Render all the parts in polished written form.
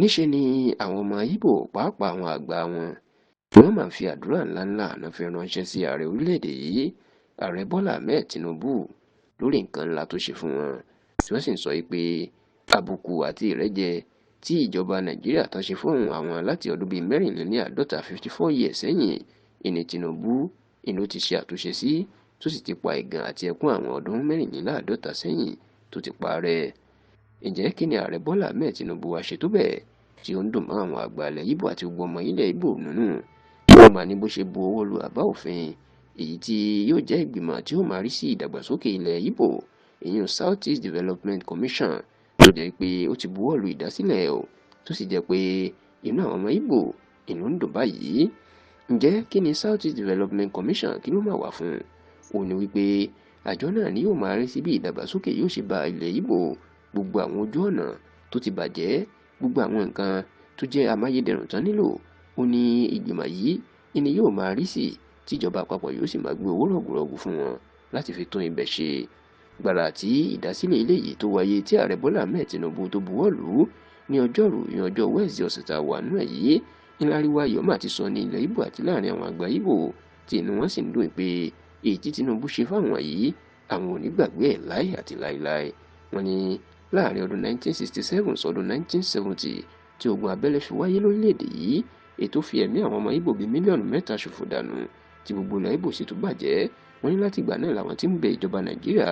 Níṣẹ́ ni àwọn ọmọ Ìgbò, pàápàá àwọn àgbà wọn, ni wọ́n máa ń fi àdúrà ńláńlá àná fi ránṣẹ́ sí ààrẹ orílẹ̀-èdè yìí, Ààrẹ Bọ́lá Ahmed Tinubu, lórí nǹkan ńlá tó ṣe fún wọn, tí wọ́n sì ń sọ pé àbùkù àti ìrẹ́jẹ tí ìjọba Nàìjíríà tán ṣe fún àwọn láti ọdún bíi 54, 54 years sẹ́yìn, ìní Tinubu ìlú ti ṣe àtúnṣe sí, tó sì ti pa ẹ̀gàn àti ẹkún àwọn ọdún 54 sẹ́yìn tó ti parẹ́. Ǹjẹ́ kí ni Ààrẹ Bọ́lá Ahmed Tinubu wá ṣe tó bẹ́ẹ̀ tí ó ń dùn mọ́ àwọn àgbà ilẹ̀ Ìgbò àti gbogbo ọmọ ilẹ̀ Ìgbò nínú? Wọ́n máa ní bó ṣe bu ọwọ́ lu àbá òfin èyí tí yóò jẹ́ ìgbìmọ̀ tí ó máa rí sí ìdàgbàsókè ilẹ̀ Ìgbò, ìyẹn South East Development Commission, tó jẹ́ pé ó ti buwọ́ lu ìdásílẹ̀ o, tó sì jẹ́ pé inú àwọn ọmọ Ìgbò ìlú ń dùn báyìí. Ǹjẹ́ kí ni South East Development Commission, kí ló máa wà fún? Ó ní wípé àjọ náà ni yóò máa rí sí bí ìdàgbàsókè yóò ṣe bá ilẹ̀ Ìgbò, gbogbo àwọn ojú ọ̀nà tó ti bàjẹ́, gbogbo àwọn nǹkan tó jẹ́ amáyédẹrùn tán nílò. Ó ní ìgbìmọ̀ yìí ni yóò máa rí sí, tíjọba àpapọ̀ yóò sì máa gbé owó rọ̀gùrọ̀gù fún wọn láti fi tún ibẹ̀ ṣe. Gbàrà tí ìdásílẹ̀ eléyìí tó wáyé, tí Ààrẹ Bọ́lá Ahmed Tinubu tó buwọ́ lù ú ní ọjọ́rú, ní ọjọ́ Wednesday ọ̀sẹ̀ tá a wà nú ẹ̀ yìí, ńláríwá ayọ̀ ti sọ ní ilẹ̀ Ìgbò àti láàrin àwọn àgbà Ìgbò, tí inú wọn sì ń dùn pé èyí tí Tinubu ṣe fáwọn yìí, àwọn ò ní gbàgbé ẹ̀ láì àti láéláé. Wọ́n ní láàrin ọdún 1967 sọdún 1970 tí ogun abẹ́lé fi wáyé lórílẹ̀‐èdè yìí, ètò fi ẹ̀mí àwọn ọmọ Ìgbò bíi mílíọ̀nù 3 ṣòfò dànù, tí gbogbo ilẹ̀ Ìgbò sì tún bàjẹ́. Wọ́n ní láti ìgbà náà làwọn tí ń bẹ ìjọba Nàìjíríà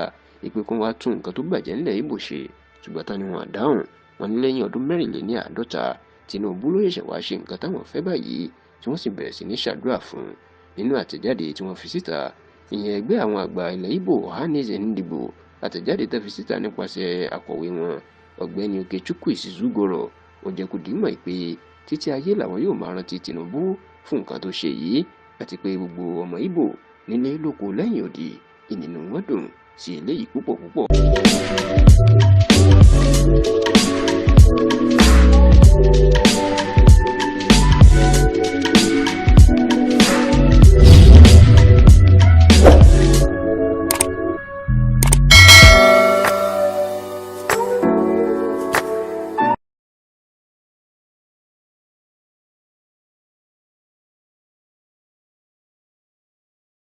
ìpè kó wá tún nǹkan tó bàjẹ́ ńlẹ̀ Ìgbò ṣe, ṣùgbọ́n tán ni wọ́n dáhùn. Wọ́n ní lẹ́yìn ọdún 54, Tinubu ló ṣẹ̀ṣẹ̀ wá ṣe nǹkan táwọn fẹ́ báyìí, tí wọ́n sì bẹ̀rẹ̀ sí ní ṣàdúrà fún un. Nínú àtẹ̀jáde tí wọ́n fi síta, ìyẹn ẹgbẹ́ àwọn àgbà ilẹ̀ Ìgbò, Ohanaeze Ndigbo, àtẹ̀jáde tó fi síta nípasẹ̀ akọ̀wé wọn, Ọ̀gbẹ́ni Okechukwu Isizugoro, ó jẹ́ kó dìímọ̀ pé títí ayé làwọn yóò máa rántí Tinubu fún nǹkan tó ṣe yìí, àti pé gbogbo ọmọ Ìgbò nílé lóko lẹ́yìn odi, ìnínú wọn dùn sí eléyìí púpọ̀ púpọ̀.